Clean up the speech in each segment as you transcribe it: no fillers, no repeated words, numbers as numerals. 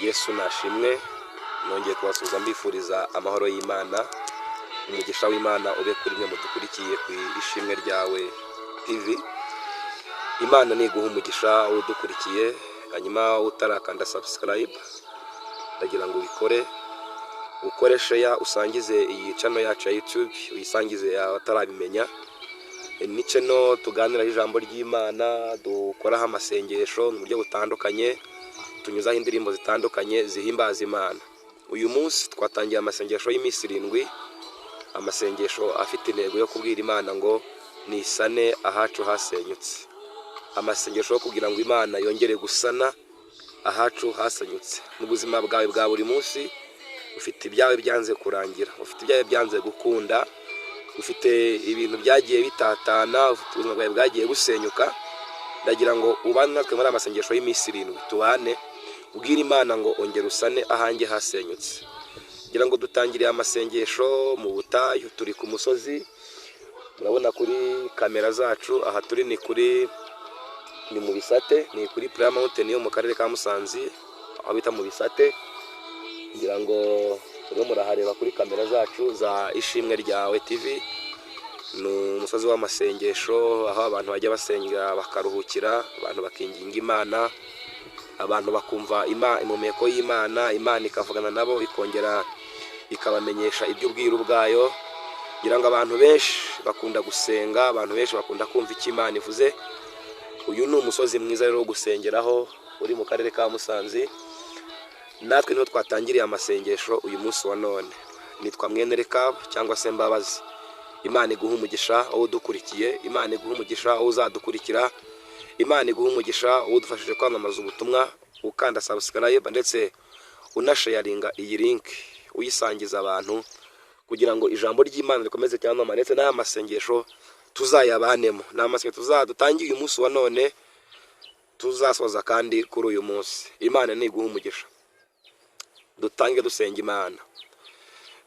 Yesu nashimwe. Nongeye kubasuhuza mbifuriza amahoro y'Imana, umugisha w'Imana ube kuri mwe mudukurikiye ku Ishimwe Ryawe TV. Imana niguha umugisha udukurikiye. Hanyuma utarakanda subscribe, ndagira ngo ubikore, ukore share, usangize iyi channel yacu ya YouTube, uyisangize abatarabimenya. Ni channel tuganiraho ijambo ry'Imana, dukoraho amasengesho mu buryo butandukanye, tunyuzaho indirimbo zitandukanye zihimbaza Imana. Uyu munsi twatangiye amasengesho y'iminsi 7, amasengesho afite intego yo kubwira Imana ngo nisane ahacu hasenyutse, amasengesho yo kugira ngo Imana yongere gusana ahacu hasenyutse. Mu buzima bwawe bwa buri munsi, ufite ibyawe byanze kurangira, ufite ibyawe byanze gukunda, ufite ibintu byagiye bitatana, ufite ubuzima bwawe bwagiye busenyuka, ndagira ngo ubane natwe muri amasengesho y'iminsi 7. Tubane, ubwire Imana ngo ongera usane ahanjye hasenyutse. Ngira ngo dutangiriye amasengesho mu butayu, turi ku musozi. Murabona kuri kamera zacu, aha turi ni mu Bisate, ni kuri Prayer Mountain yo mu karere ka Musanze, aho bita mu Bisate. Ngira ngo murimo murahareba kuri kamera zacu za Ishimwe Ryawe TV. Ni umusozi w'amasengesho, aho abantu bajya basenga bakaruhukira, abantu bakinginga Imana, abantu bakumva impumeko y'Imana, Imana ikavugana nabo, ikongera ikabamenyesha iby'ubwiru bwayo. Ngira ngo abantu benshi bakunda gusenga, abantu benshi bakunda kumva icyo Imana ivuze. Uyu ni umusozi mwiza rero wo gusengeraho, uri mu karere ka Musanze. Natwe niho twatangiriye amasengesho uyu munsi wa none. Nitwa Mwene Rekabu cyangwa se Mbabazi. Imana iguha umugisha wowe udukurikiye, Imana iguha umugisha wowe uzadukurikira, Imana iguha umugisha wowe udufashije kwamamaza ubutumwa, ukanda subscribe ndetse unasharinga iyi link, uyisangiza abantu kugira ngo ijambo ry'Imana rikomeze cyamamare, ndetse n'aya masengesho tuzayabanemo. Ni amasengesho tuzadutangiye uyu munsi wa none, tuzasoza kandi kuri uyu munsi. Imana niguha umugisha. Dutange dusenga Imana.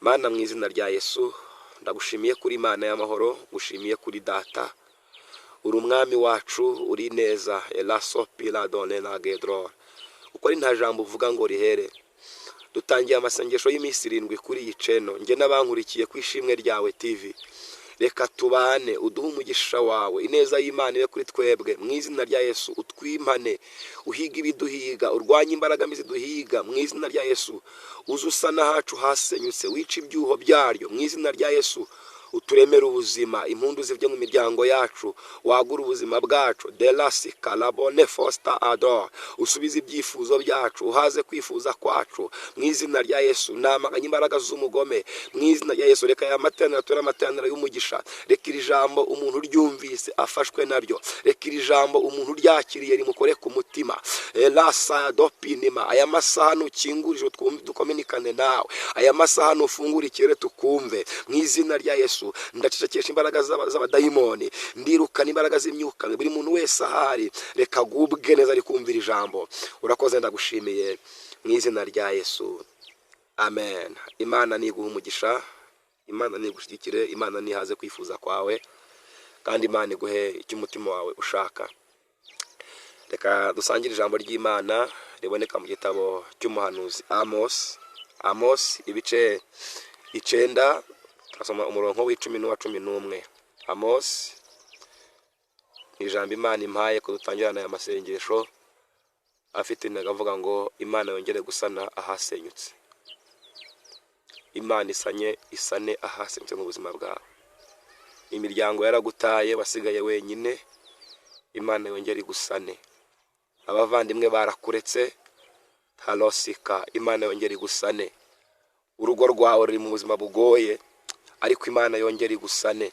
Mana, mu izina rya Yesu, ndagushimiye kuri Imana y'amahoro, ngushimiye kuri Data, uri umwami wacu, uri neza elaso piladone na gedro, kuko ari nta jambo uvuga ngo rihere. Dutangiye amasengesho y'iminsi 7 kuri iyi channel, njye n'abankurikiye ku Ishimwe Ryawe TV. Reka tubane, uduhe umugisha wawe, ineza y'Imana ibe kuri twebwe mu izina rya Yesu. Utwimane, uhiga ibiduhiga, urwanye imbaraga mbi ziduhiga mu izina rya Yesu. Uze usa n'ahacu hasenyutse, wice ibyuho byaryo mu izina rya Yesu. Uturemere ubuzima, impundu zive mu miryango yacu, wagura ubuzima bwacu delasi karabone fosta ador, usubize ibyifuzo byacu, uhaze kwifuza kwacu mu izina rya Yesu. Namaganye imbaraga z'umugome mu izina rya Yesu. Reka aya materaniro tubere amateraniro y'umugisha. Reka iri jambo umuntu uryumvise afashwe naryo. Reka iri jambo umuntu uryakiriye rimukore ku mutima elasa dopinima. Aya masaha nukingurije dukominikane nawe, aya masaha nufungura ikirere tukumve mu izina rya Yesu. Ndacecekesha imbaraga z'abadayimoni, ndirukana imbaraga z'imyuka. Buri muntu wese ahari, reka agubwe neza ari kumvira ijambo. Urakoze, ndagushimiye mu izina rya Yesu, amen. Imana niguha umugisha, Imana nigushyigikire, Imana nihaze kwifuza kwawe, kandi Imana iguhe icyo umutima wawe ushaka. Reka dusangire ijambo ry'Imana riboneka mu gitabo cy'umuhanuzi Amos. Amos ibice 9, turasoma umurongo w'10 n'uwa 11. Amos ni ijambo Imana impaye ko dutangirana aya masengesho afite intego avuga ngo Imana yongere gusana ahasenyutse. Imana isane ahasenyutse mu buzima bwawe. Imiryango yaragutaye, wasigaye wenyine, Imana yongere igusane. Abavandimwe barakuretse harosika, Imana yongere igusane. Urugo rwawe ruri mu buzima bugoye, ariko Imana yongere igusane.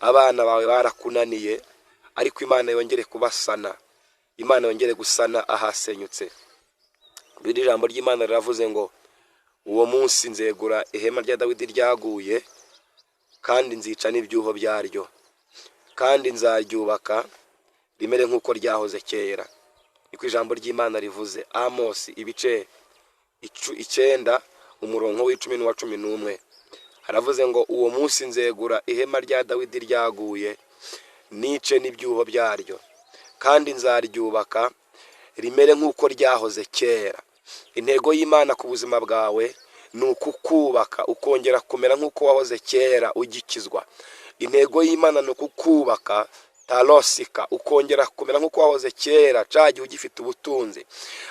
Abana bawe barakunaniye, ariko Imana yongere kubasana. Imana yongere gusana ahasenyutse. Biri ijambo ry'Imana riravuze ngo uwo munsi nzegura ihema rya Dawidi ryaguye, kandi nzica n'ibyuho byaryo, kandi nzaryubaka rimere nk'uko ryahoze kera. Niko ijambo ry'Imana rivuze. Amosi ibice 9, umurongo w'10 n'uwa 11, haravuze ngo uwo munsi nzegura ihema rya Dawidi ryaguye, nice n'ibyuho byaryo, kandi nzaryubaka rimere nk'uko ryahoze kera. Intego y'Imana ku buzima bwawe ni ukukubaka ukongera kumera nk'uko wahoze kera ugikizwa. Intego y'Imana ni ukukubaka tarosika, ukongera kumera nk'uko wahoze kera cya gihe ugifite ubutunzi.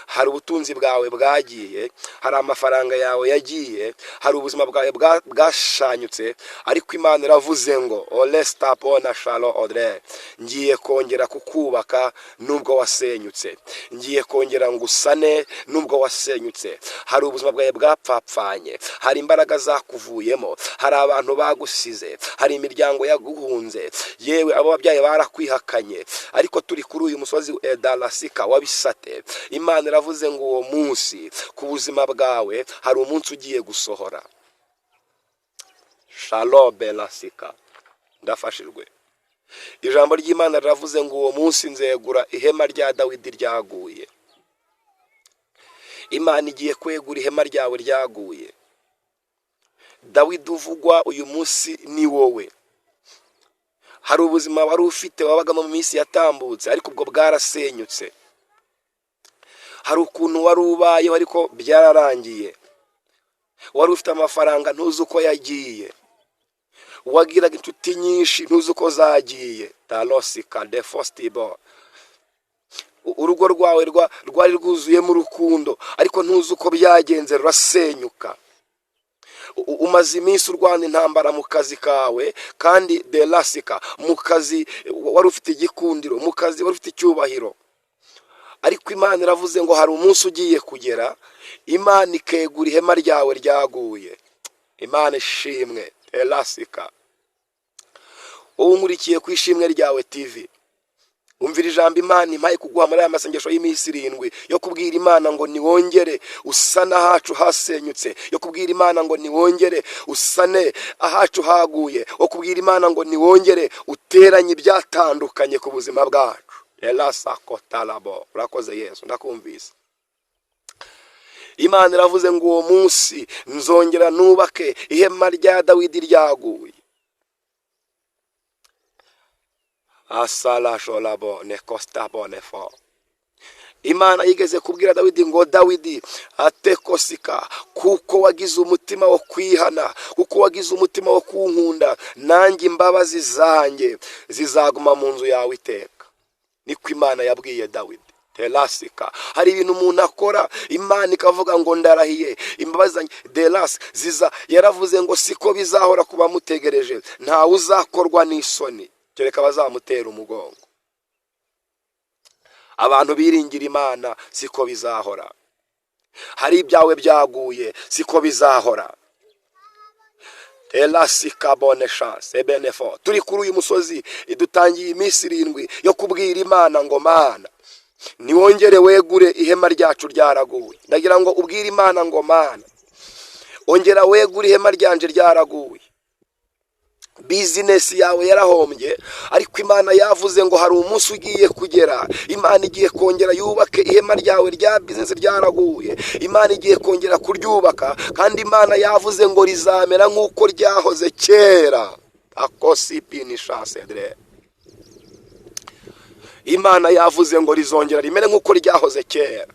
Hari ubutunzi bwawe bwagiye, hari amafaranga yawe yagiye, hari ubuzima bwawe bwashanyutse, ariko Imana iravuze ngo oresitapona sharo odre, ngiye kongera kukubaka nubwo wasenyutse, ngiye kongera ngo usane nubwo wasenyutse. Hari ubuzima bwawe bwapfapfanye, hari imbaraga zakuvuyemo, hari abantu bagusize, hari imiryango yaguhunze, yewe abo babyaye barakwihakanye, ariko turi kuri uyu musozi edarasika wabisate. Imana iravuze ngo uwo munsi ku buzima bwawe hari umunsi ugiye gusohora. Shalobe rasika, ndafashijwe. Ijambo ry'Imana riravuze ngo uwo munsi nzegura ihema rya Dawidi ryaguye. Imana igiye kwegura ihema ryawe ryaguye. Dawidi uvugwa uyu munsi ni wowe. Hari ubuzima wari ufite wabagamo mu minsi yatambutse, ariko ubwo bwarasenyutse. Hari ukuntu wari ubayeho ariko byararangiye. Wari ufite amafaranga ntuzi uko yagiye. Wagiraga inshuti nyinshi ntuzi uko zagiye. Tarosika defositibo. Urugo rwawe rwari rwuzuyemo urukundo, ariko ntuzi uko byagenze rurasenyuka. Umaze iminsi urwana intambara mu kazi kawe, kandi derasika mu kazi wari ufite igikundiro, mu kazi wari ufite icyubahiro, ariko Imana iravuze ngo hari umunsi ugiye kugera Imana ikegura ihema ryawe ryaguye. Imana ishimwe. Erasika, wowe unkurikiye ku Ishimwe Ryawe TV, umvira ijambo Imana impaye kuguha muri aya masengesho y'iminsi 7 yo kubwira Imana ngo niwongere usane ahacu hasenyutse, yo kubwira Imana ngo niwongere usane ahacu haguye, wo kubwira Imana ngo niwongere uteranye ibyatandukanye ku buzima bwacu. Erasakotarabo, urakoze Yesu, ndakumvise. Imana iravuze ngo uwo munsi nzongera nubake ihema rya Dawidi ryaguye. Asarashorabo nekositabonefo. Imana yigeze kubwira Dawidi ngo Dawidi atekosika, kuko wagize umutima wo kwihana, kuko wagize umutima wo kunkunda, nanjye imbabazi zanjye zizaguma mu nzu yawe iteka. Niko Imana yabwiye Dawidi. Terasika, hari ibintu umuntu akora Imana ikavuga ngo ndarahiye imbabazi zanjye derasi ziza. Yaravuze ngo siko bizahora ku bamutegereje, ntawe uzakorwa n'isoni kereka bazamutera umugongo. Abantu biringira Imana siko bizahora. Hari ibyawe byaguye siko bizahora. Terasika bone chance ebenefo. Turi kuri uyu musozi dutangiye iminsi 7 yo kubwira Imana ngo Mana niwongere wegure ihema ryacu ryaraguye. Ndagira ngo ubwire Imana ngo Mana ongera wegure ihema ryanje ryaraguye. Bizinesi yawe yarahombye, ariko Imana yavuze ngo hari umunsi ugiye kugera Imana igiye kongera yubake ihema ryawe rya bizinesi ryaraguye. Imana igiye kongera kuryubaka, kandi Imana yavuze ngo rizamera nk'uko ryahoze kera. Akosipinishasedre. Imana yavuze ngo rizongera rimere nk'uko ryahoze kera.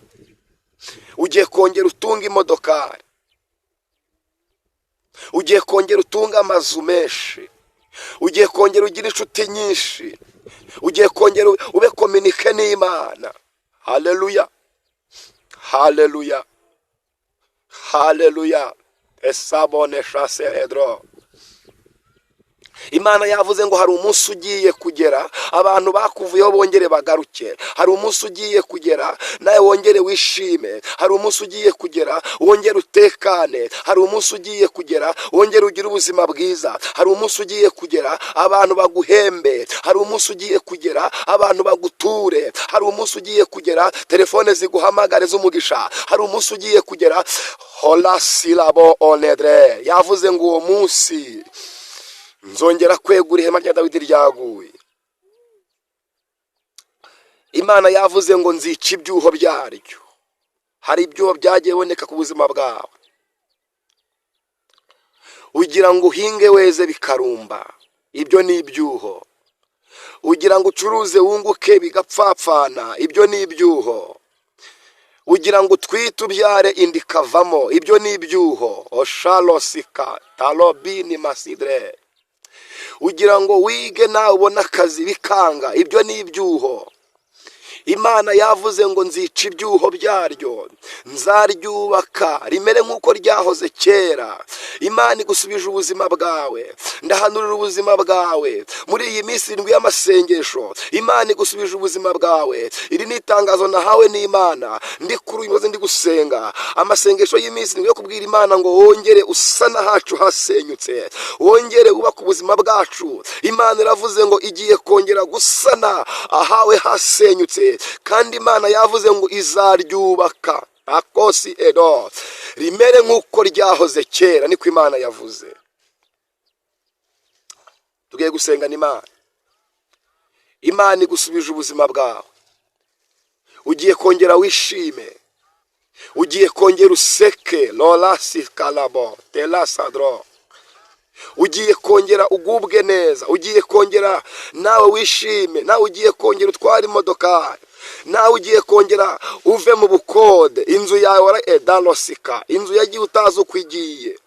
Ugiye kongera utunga imodokari, ugiye kongera utunga amazu menshi, ugiye kongera ugira inshuti nyinshi, ugiye kongera ube kominike n'Imana. Haleluya, haleluya, haleluya. Esabone shase edro. Imana yavuze ngo hari umunsi ugiye kugera abantu bakuvuyeho bongere bagaruke. Hari umunsi ugiye kugera nawe wongere wishime. Hari umunsi ugiye kugera wongere utekane. Hari umunsi ugiye kugera wongere ugire ubuzima bwiza. Hari umunsi ugiye kugera abantu baguhembe. Hari umunsi ugiye kugera abantu baguture. Hari umunsi ugiye kugera telefone ziguhamagare z'umugisha. Hari umunsi ugiye kugera hola silabo onedre. Yavuze ngo uwo munsi nzongera kwegura ihema rya Dawidi ryaguye. Imana yavuze ngo nzica ibyuho byaryo. Hari ibyuho byagiye biboneka ku buzima bwawe, ugira ngo uhinge weze bikarumba, ibyo ni ibyuho. Ugira ngo ucuruze wunguke bigapfapfana, ibyo ni ibyuho. Ugira ngo utwite ubyare, inda ikavamo, ibyo ni ibyuho. Osharosika tarobini masidre. Ugira ngo wige nawe ubone akazi, bikanga, ibyo ni ibyuho. Imana yavuze ngo nzica ibyuho byaryo, nzaryubaka rimere nk'uko ryahoze kera. Imana igusubije ubuzima bwawe. Ndahanurira ubuzima bwawe muri iyi minsi 7 y'amasengesho. Imana igusubije ubuzima bwawe. Iri ni itangazo nahawe n'Imana ndi kuri uyu musozi, ndi gusenga amasengesho y'iminsi 7 yo kubwira Imana ngo wongere usana hacu hasenyutse, wongere wubake ubuzima bwacu. Imana iravuze ngo igiye kongera gusana ahawe hasenyutse, kandi Imana yavuze ngo izaryubaka akosi edo rimere nk'uko ryahoze kera. Niko Imana yavuze. Tugiye gusengana Imana. Imana igusubije ubuzima bwawe. Ugiye kongera wishime, ugiye kongera useke. Lorasi karabo terasadro. Ugiye kongera ugubwe neza, ugiye kongera nawe wishime, nawe ugiye kongera utware imodokari, nawe ugiye kongera uve mu bukode. Inzu yawe wara edarosika, inzu yagiye utazi uko igiye,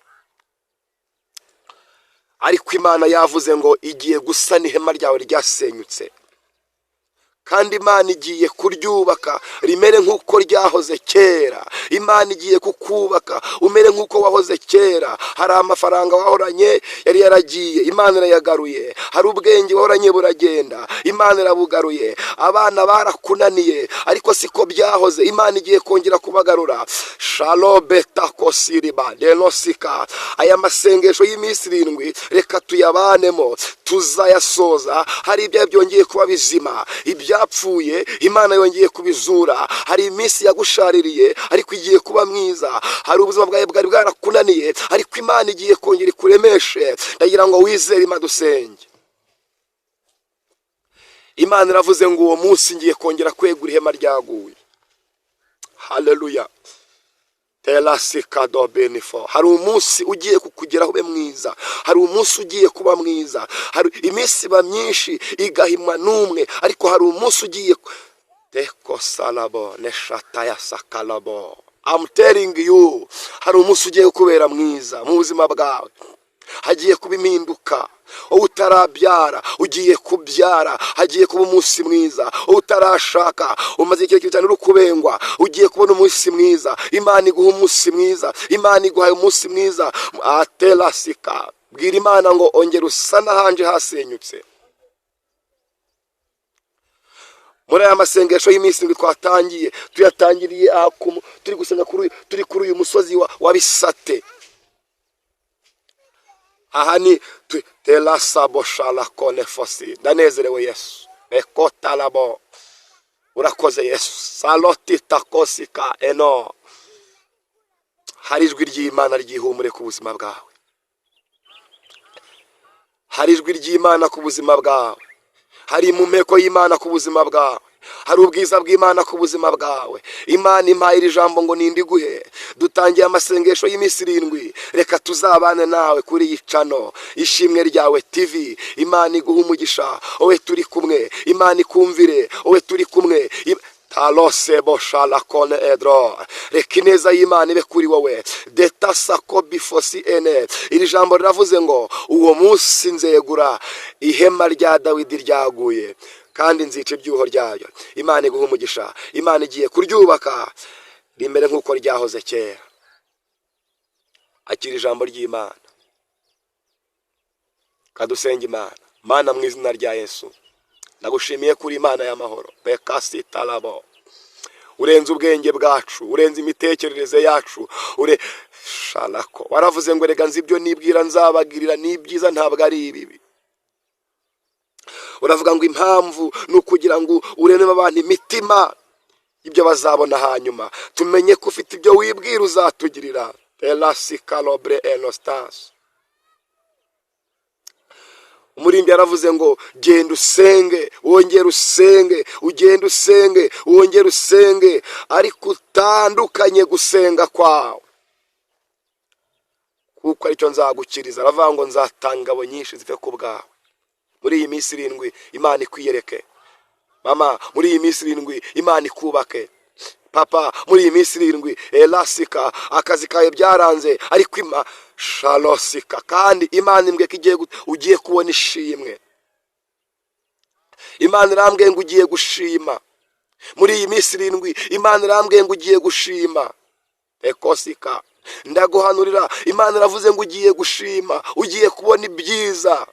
ariko Imana yavuze ngo igiye gusana ihema ryawe ryasenyutse, kandi Imana igiye kuryubaka rimere nk'uko ryahoze kera. Imana igiye kukubaka umere nk'uko wahoze kera. Hari amafaranga wahoranye yari yaragiye, Imana irayagaruye. Hari ubwenge wahoranye buragenda, Imana irabugaruye. Abana barakunaniye, ariko siko byahoze, Imana igiye kongera kubagarura. Shalobeta kosiriba denosika. Aya masengesho y'iminsi 7 reka tuyabanemo, tuzayasoza hari ibyawe byongeye kuba bizima, ibyapfuye Imana yongeye kubizura. Hari iminsi yagushaririye, ariko igiye kuba mwiza. Hari ubuzima bwawe bwari bwarakunaniye, ariko Imana igiye kongera ikuremeshe. Ndagira ngo wizere Imana, dusenge. Imana iravuze ngo uwo munsi ngiye kongera kwegura ihema ryaguye. Haleluya, terasikado benifo. Hari umunsi ugiye kukugeraho ube mwiza, hari umunsi ugiye kuba mwiza. Hari iminsi iba myinshi igahimwa n'umwe, ariko hari umunsi ugiye teko salabo neshataya sakalabo. I'm telling you, hari umunsi ugiye kubera mwiza mu buzima bwawe. Hagiye kuba impinduka. Wowe utarabyara ugiye kubyara, hagiye kuba umunsi mwiza. Wowe utarashaka, umaze igihe kirekire cyane uri kubengwa, ugiye kubona umunsi mwiza. Imana iguha umunsi mwiza. Imana iguhaye umunsi mwiza. Aterasika. Bwira Imana ngo ongera usa n'ahanje hasenyutse. Muri aya masengesho y'iminsi 7 twatangiye, tuyatangiriye aha turi gusenga turi kuri uyu musozi wa Bisate. Aha ni terasabo sharakone fosi. Ndanezerewe Yesu, ekotarabo. Urakoze Yesu. Saloti takosika eno. Hari ijwi ry'Imana ryihumure ku buzima bwawe. Hari ijwi ry'Imana ku buzima bwawe. Hari impumeko y'Imana ku buzima bwawe. Hari ubwiza bw'Imana ku buzima bwawe. Imana impaye iri jambo ngo nindiguhe. Dutangiye amasengesho y'iminsi 7, reka tuzabane nawe kuri iyi channel Ishimwe Ryawe TV. Imana iguha umugisha wowe turi kumwe. Imana ikumvire wowe turi kumwe. Tarose bosharakone edro. Reka ineza y'Imana ibe kuri wowe. Detasako bifosi ene. Iri jambo riravuze ngo uwo munsi nzegura ihema rya Dawidi ryaguye, kandi nzica ibyuho ryayo. Imana iguha umugisha. Imana igiye kuryubaka rimere nk'uko ryahoze kera. Akira ijambo ry'Imana, kadusenga Imana. Mana, mu izina rya Yesu, ndagushimiye kuri Imana y'amahoro. Bekasi tarabo. Urenze ubwenge bwacu, urenze imitekerereze yacu. Ure sharako waravuze ngo reka nzi ibyo nibwira nzabagirira ni ibyiza, ntabwo ari ibibi. Uravuga ngo impamvu ni ukugira ngo urememo abantu imitima ibyo bazabona, hanyuma tumenye ko ufite ibyo wibwira uzatugirira. Erasikarobre enositasi. Umuririmbyi yaravuze ngo genda usenge, wongere usenge, ugende usenge, wongere usenge, ariko utandukanye gusenga kwawe, kuko aricyo nzagukiriza. Aravuga ngo nzatanga ingabo nyinshi zive ku bwawe. Muri iyi minsi 7 Imana ikwiyereke. Mama, muri iyi minsi 7 Imana ikubake. Papa, muri iyi minsi 7, elasika, akazi kawe byaranze, ariko ima shalosika, kandi Imana imbwiye ko ugiye kubona ishimwe. Imana irambwiye ngo ugiye gushima muri iyi minsi 7. Imana irambwiye ngo ugiye gushima. Ekosika, ndaguhanurira, Imana iravuze ngo ugiye gushima, ugiye kubona ibyiza.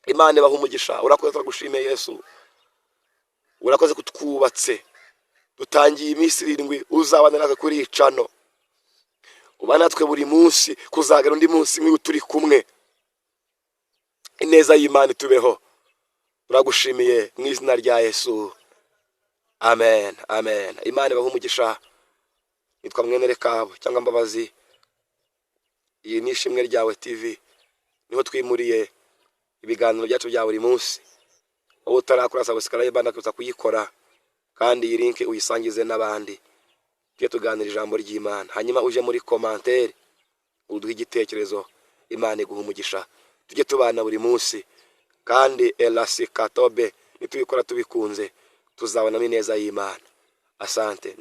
Imana ibaha umugisha. Urakoze, turagushimiye Yesu, urakoze kutwubatse. Dutangiye iminsi 7, uzabana natwe kuri iyi channel, uba natwe buri munsi kuzagera undi munsi nk'uyu turi kumwe. Ineza y'Imana itubeho. Turagushimiye mu izina rya Yesu, amen, amen. Imana ibaha umugisha. Nitwa Mwene Rekabu cyangwa Mbabazi. Iyi ni Ishimwe Ryawe TV, niho twimuriye ibiganiro byacu bya buri munsi. Wowe utarakora subscribe, ndakuza kuyikora, kandi iyi link uyisangize n'abandi, tujye tuganira ijambo ry'Imana. Hanyuma uje muri commentaire uduhe igitekerezo. Imana iguha umugisha. Tujye tubana buri munsi, kandi elasikatobe, nitubikora tubikunze tuzabonamo ineza y'Imana. Asante.